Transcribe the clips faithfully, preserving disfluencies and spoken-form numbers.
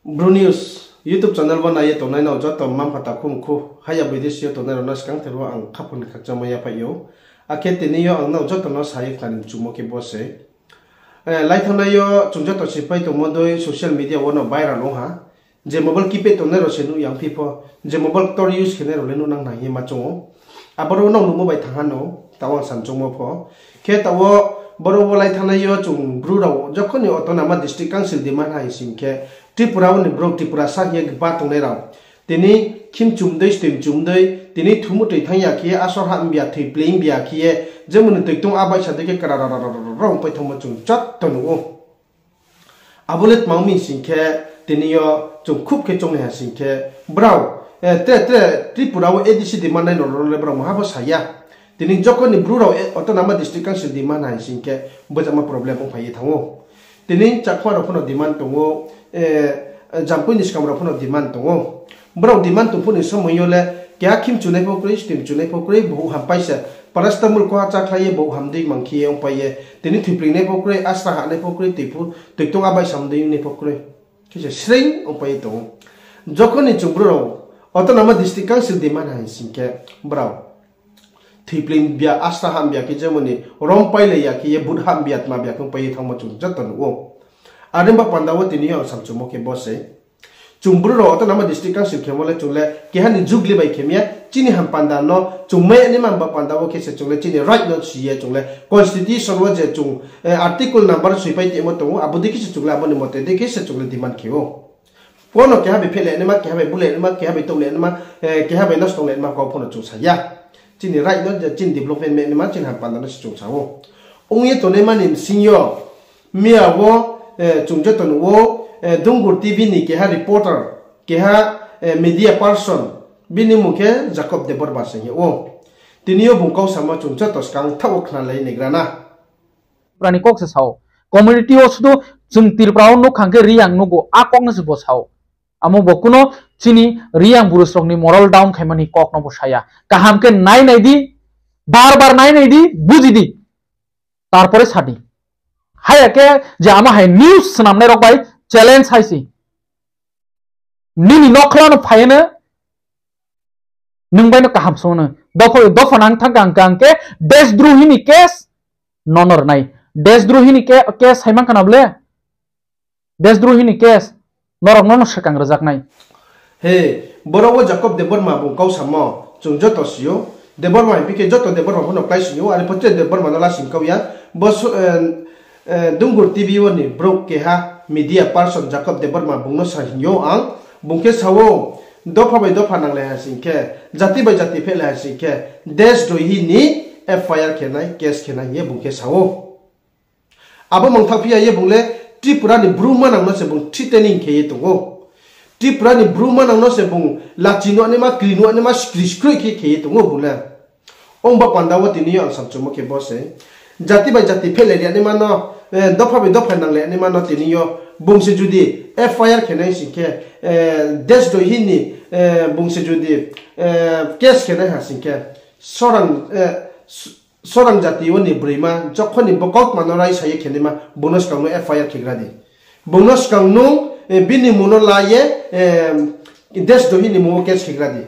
Bru News YouTube channel wo nai ye tongnai nrao joto mma-mpha takhu mkhu haya bidesi yo tongnai rao no skangther wo ang khaphang ni khakchangmo yaphaih ou. Akhe tini yo ang nrao joto no sa ye khnari mchumo khe bo se. Laithangnai yo chung joto sipai tongmo dei social media wo no viral ong ha. Je mobile keypad tongnai rao se nuh ya ongphi pho, je mobile ktor use khenai rao le nuh nang nai hing ye ma choung ou. Aboro nrao nuhmo bai thanng ha no, taoh ang samchungmo pho. Khe taoh wo boro wo laithangnai yo chung Bru rao jokhon ni Autonomous District Council demand ha hing sing khe, Tripura wo ni brouh Tripurasa hing ye gba tongnai rao tini khimchum dei, stoimchum dei, tini thumutoi thanng ya khe ye, asor ha bia, thoipling bia khe ye, jemon ni toitong abaihsa dei khe kra ongpai thanngmo chung joto nuh ou. Abo le tma ong mi sing khe, tini yo chung khub khe choungnai ha sing khe, brao, tre tre Tripura wo A D C demand nai rao le brao maha pho sa ya. Tini jokhon ni Bru rao Autonomous District Council demand ha hing sing khe, bojama problem ongphai ye thanng ou. Tini Chakma rao pho no demand tong ou, Jampui ni skam rao pho no demand tong ou. Brao demand tong phuh ni somoi yo le keha khimchunai pho kroi, stoimchunai pho kroi, bouh hampai se paracetamol koha chákhlai ye bouh ham dei mang khe ye ongpai ye, tini thoiplingnai pho kroi, asra hanai pho kroi, toitong abaihsa dei ongnai pho kroi. Khe se sreing ongpai ye tong ou. Jokhon ni chung Bru rao Autonomous District Council demand ha hing sing khe, brao thoipling bia, asra ham bia khe jemon ni rompai lai ya khe ye, but ham bia, tma bia khe ongpai ye thanngmo chung joto nuh ou. Are ong ba panda wo tini yo ang samchungmo khe bo se. Chung Bru rao Autonomous District Council khemo le chung le keha ni jugli bai khe mi ya, chini ham panda no chung mai ya naima ba panda wo khe se chung le chini right no si ye chung le constitution wo je chung article number soipai tongmo tong ou, abo dei khe se chung le abo ni mote dei khe se chung le demand khe ou. Kono keha bai phehlai naima, keha bai bulai naima, keha bai touhlai naima, keha bai nosto tonglai naima kau pho no chung sa ya. Chini right no je chini development mai naima, chini ham panda no se chung sa ou. Ong ye tongnaima ni bsing yo, miya wo chung joto nuh ou, Dungur T V ni keha reporter, keha media person, bini mmung khe Jacob Debbarma se hing ou. Tini yo bung kau samo chung joto skang thaoh wo khnalai naigra na. Tripura ni kok se sa ou. Community wo sudu chung Tripura wo nuh khang khe Reang nuh ou, a kok no se bo sa ou. Amo bo kuno chini Reang Bru rao ni moral down khaimani kok no bo sa ya. Kaham khe nai nai di, bar bar nai nai di, buji di. Tarpore sa di. Haya khe je amo hai news snamnai rao bai challenge hai se. Nini nokhla no phai ye no, nung bai no kaham sung no. Dopha, dopha nang thang kang kang khe deshdrohi ni case no nor nai. Deshdrohi ni case hai man khna bo le. Deshdrohi ni case. Norok no no swkang rwjak nai. He, boro wo Jacob Debbarma bung kau samo, chung joto si ou. Debbarma hing khe joto Debbarma pho no klái sing ou, are pho tre Debbarma no lasing kau ya. Bo Dungur T V wo ni brouh keha media person Jacob Debbarma bung no sa hing ou ang, bung khe sa ou, dopha bai dopha nanglai ha sing khe, jati bai jati phehlai ha sing khe, deshdrohi ni F I R khe nai, case khe nai hing ye bung khe sa ou. Abo mangthaoh phi ya ye bung le Tripura ni Bru manang no se bung threatening khe ye tong ou. Tripura ni Bru manang no se bung lachi nuh naima, kri nuh naima, skri skroi khe khe ye tong ou bung le. Ong ba panda wo tini yo ang samchungmo khe bo se. Jati bai jati phehlai ri naima no, dopha bai dopha nanglai naima no tini yo bung se judi F I R khe nai sing khe, deshdrohi ni, bung se judi case khe nai ha sing khe, sorang, sorang jati wo ni broima jokhon ni bo kautma no raisa ye khe naima, bung no skang no F I R khe gra di. Bung no skang nung bini mmung no la ye deshdrohi ni mmung wo case khe gra di.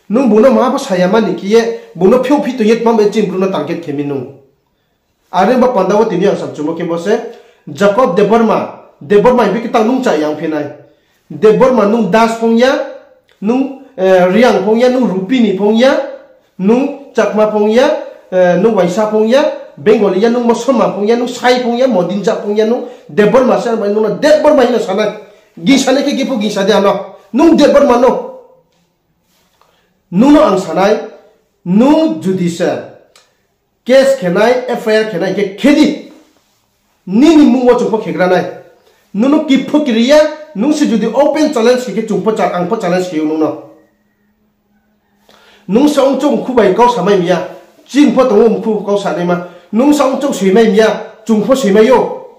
Nung bung no maha pho sa ya mani khe ye, bung no phiouh phi tong ye tma bai chini Bru no target khe mi nung. Are ong ba panda wo tini ang samchungmo khe bo se, Jacob Debbarma, Debbarma hing phi khe tang nung cha yang phi nai. Debbarma nung Das phong ya, nung Reang phong ya, nung Rupini phong ya, nung Chakma phong ya, nung Waisa phong ya, Bengali ya, nung Musalman phong ya, nung Sai phong ya, Modinja phong ya, nung Debbarma se, ang bai nung no Debbarma hing no sa nai. Gingsa nai khe giphu gingsa di ano. Nung Debbarma no. Nung no ang sa nai, nung judi se case khe nai, F I R khe nai khe khe di. Nini mmung wo chung pho khe gra nai. Nung no kiphu kri ya, nung se judi open challenge khe khe chung pho, ang pho challenge khe ou nung no. Nung sa ongchouh mkhu bai kau sa mai mi ya, chini pho tong ou mkhu kau sa naima. Nung sa ongchouh soi mai mi ya, chung pho soi mai ou.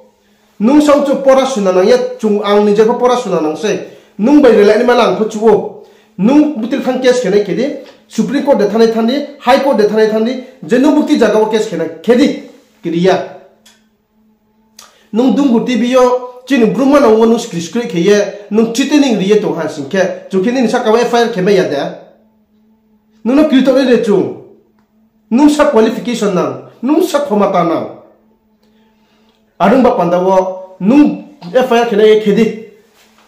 Nung sa ongchouh pora suna nang ya, chung ang nijer pho pora suna nang se. Nung bai relai naima le ang pho chu ou. Nung butri thanng case khe nai khe di, Supreme Court de thanng nai thanng di, High Court de thanng nai thanng di, je nung bukti zaga wo case khe nai khe di, kri ya. Nung Dungur T V yo chini Bru manang wo nung skri skri khe ye, nung threatening ri ye tong ha sing khe, chung khe nini saka wo F I R khe mai ya de? Nung no kri tongnai de chung. Nung sa qualification nang, nung sa khomata nang. Are ong ba panda wo nung F I R khe nai ye khe di.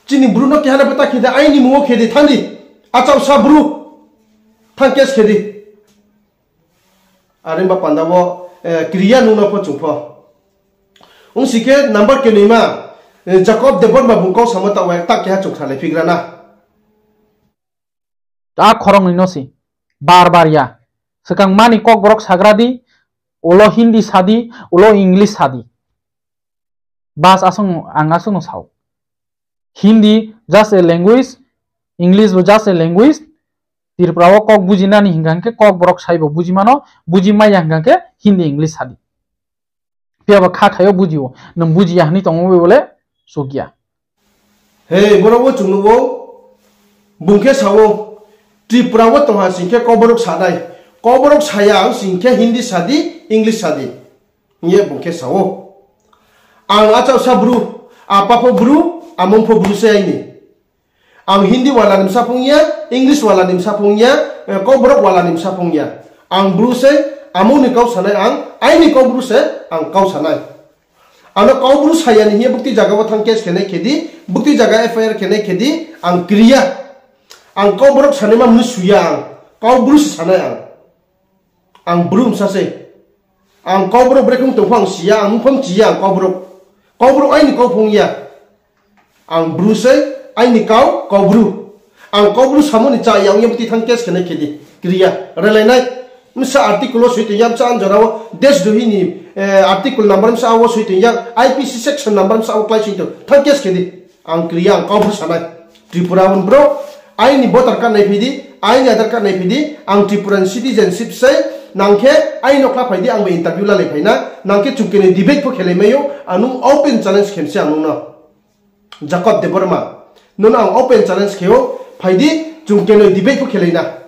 Chini Bru no keha no beta khe di, aini mmung wo khe di, thanng di. Achausa Bru, thanng case khe di. Are ong ba panda wo, eh, kri ya nung no pho chung pho. Ong sing khe number kenoima, eh, Jacob Debbarma bung kau samo taoh wo tak keha chung khnalai phigra na. A khoroknoi no se bar bar ya. Swkang mani Kokborok sagra di, ulo Hindi sa di, ulo English sa di. Bas aswk, ang aswk no sao. Hindi just a language, English bo just a language. Tripura wo kok bujinani hingkha khe Kokborok sai bo buji mano, buji mai ya hingkha khe Hindi, English sa di. Phiya ba kha khai yo buji ou, nwng buji ya hwnwi tongmo bai bo le chuk ya. He, borok bo chung nuh ou, bung khe sa ou, Tripura wo tong ha sing khe Kokborok sa nai, Kokborok sa ya ang sing khe Hindi sa di, English sa di, hing ye bung khe sa ou. Ang achausa Bru, apa pho Bru, amung pho Bru se aini. Ang Hindi wala ni bsa phung ya, English wala ni bsa phung ya, eh, Kokborok wala ni bsa phung ya. Ang Bru se, amung ni kau sanai ang, aini Kaubru se ang kau sanai. Ano Kaubru saya ni hing ye bukti jaga wo thanng case khe nai khe di, bukti jaga F I R khe nai khe di, ang kri ya. Ang Kokborok sanaima mnusu ya ang, Kaubru se sanai ang. Ang Bru bsa se. Ang Kokborok brekhe ong tong pho ang si ya, ang mphom si ya, ang Kokborok. Kokborok aini kau phung ya. Ang Bru se, aini kau, Kaubru. Ang Kaubru samo ni cha ya ong ye bukti thanng case khe nai khe di. Kri ya, relai nai. Bsa article wo soi tong ya, bsa anjora wo, Deshdrohi ni, eh, article number bsa wo soi tong ya, I P C section number bsa wo klái soi tong, thanng case khe di. Ang kri ya, ang Kaubru sanai. Tripura won bro, aini voter card nai phi di, aini Aadhaar card nai phi di, ang Tripura ni citizenship se, nang khe aini nokhla phai di, ang bai interview lalai phai na, nang khe chung khe ni debate pho khelai mai ou, ang nung open challenge khe se ang nung no. Jacob Debbarma, nung no ang open challenge khe ou, phai di, chung khe ni debate pho khelai na.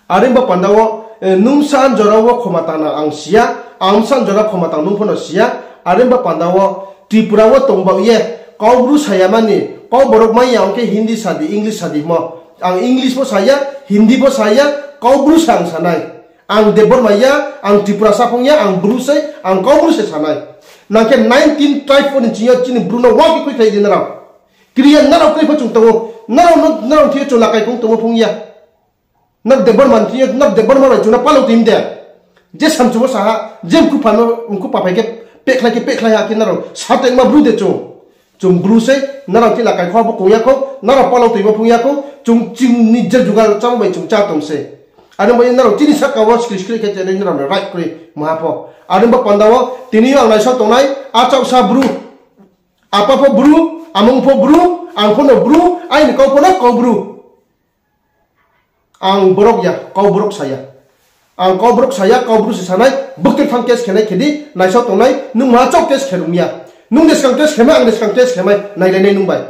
Are ong ba panda wo, eh, nung bsa anjora wo khomata nang ang si ya, ang bsa anjora khomata nung pho no si ya, are ong ba panda wo Tripura wo tong bao ye, Kaubru sa ya mani, Kokborok mai ya ong khe Hindi sa di, English sa di mo. Ang English pho sa ya, Hindi pho sa ya, Kaubru se ang sanai. Ang Debbarma ya, ang Tripura sa phung ya, ang Bru se, ang Kaubru se sanai. Nang khe nineteen tribe pho ni ching yo chini Bru no wa khe khuikhlai di nrao. Kri ya nrao kri pho chung tong ou, nrao no, nrao thing yo chung lakai kong tongmo phung ya. Nrao Debbarma ni thing yo, nrao Debbarma bai chung no palao toim de. Je samchung wo sa ha, je mkhu pha no, mkhu pha phai khe, pehkhlai khe pehkhlai ha khe nrao sa tongma Bru de chung. Chung Bru se, nrao thing lakai kho bo kong ya kho, nrao palao toimo phung ya kho, chung chini je jugal chámo bai chung chá tong se. Are bai nrao chini saka wo skri skri khe chenai nrao no right kroi maha pho. Are ong ba panda wo, tini yo ang naisao tongnai, achausa Bru. Apa pho Bru, amung pho Bru, ang pho no Bru, aini kau pho no Kaubru. Ang borok ya, Kauborok sa ya. Ang Kauborok sa ya, Kaubru se sanai, bwkhe thanng case khe nai khe di, naisao tongnai, nung ma chao case khe rung ya. Nung de skang case khe mai, ang de skang case khe mai, nailai nai nung bai.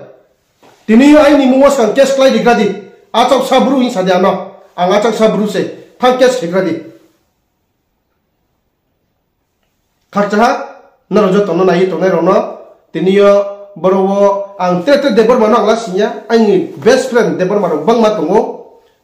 Tini yo aini mmung wo skang case klái rigra di, achausa Bru hing sa di ano, ang achausa Bru se, thanng case khe gra di. Khakchangha, nrao joto no nai ye tongnai rao no, tini yo boro wo ang tre tre Debbarma no ang la sing ya, aini best friend Debbarma rao gbangma tong ou,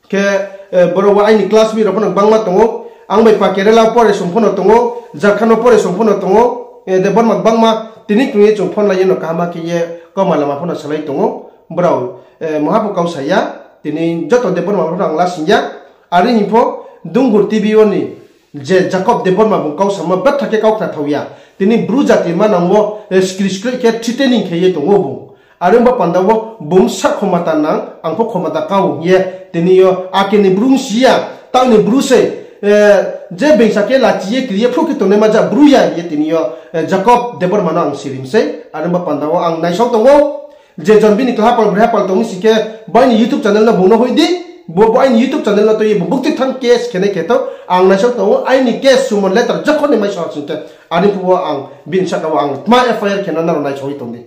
khe, eh, boro wo aini classmate rao pho no gbangma tong ou, ang bai pa Kerala pore song pho no tong ou, Jharkhand no pore song pho no tong ou, eh, Debbarma gbangma, tini kung ye chung phone lai ye no kaham khe ye, kauma lama pho no salai tong ou, brao, eh, maha pho kau sa ya, tini joto Debbarma rao pho no ang la sing ya, are hing pho, Dungur T V o ni, je Jacob Debbarma bung kau samo betha khe kau khna thao ya. Tini Bru jati manang wo, eh, skri skri khe threatening khe ye tong ou bung. Are ong ba panda wo bung sa khomata nang, ang pho khomata kau hing ye. Tini yo ake ni Bru si ya, tang ni Bru se, eh, je beingsa khe lachi ye kri ye phruh khe tongnai ma ja Bru ya hing ye tini yo, eh, Jacob Debbarma no ang sirim sei. Are ong ba panda wo ang naisao tong ou. Je jon bini klaha pal breha pal tong mi sing khe, bo aini YouTube channel no bung no hoih di, bo, bo aini YouTube channel no tui ye bo bukti thanng case khe nai khe tho, ang naisao tong ou, aini case summon letter jokhon ni mai sa sing khe, ani phuh wo ang bini saka wo ang tma F I R khe no nrao naisao ye tong di.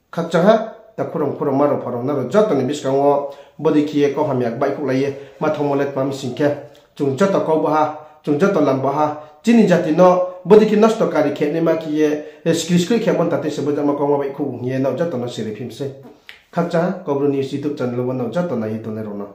Khakchangha, ta khurang khurang ma rao pha rao nrao joto ni buskang wo, bodei khe ye kau hamya baihkhouhlai ye, ma thangmo le tma mi sing khe, chung joto kau baha, chung joto lam baha, Chini jati no bodei khe nosto kari khe naima khe ye, eh, skri skri khe mon ta tei se bo jama kauma baihkhouh hing ye nrao joto no siri phim sei. Khakchang ha Kaubru News YouTube channel wo nrao joto nai ye tongnai rao no.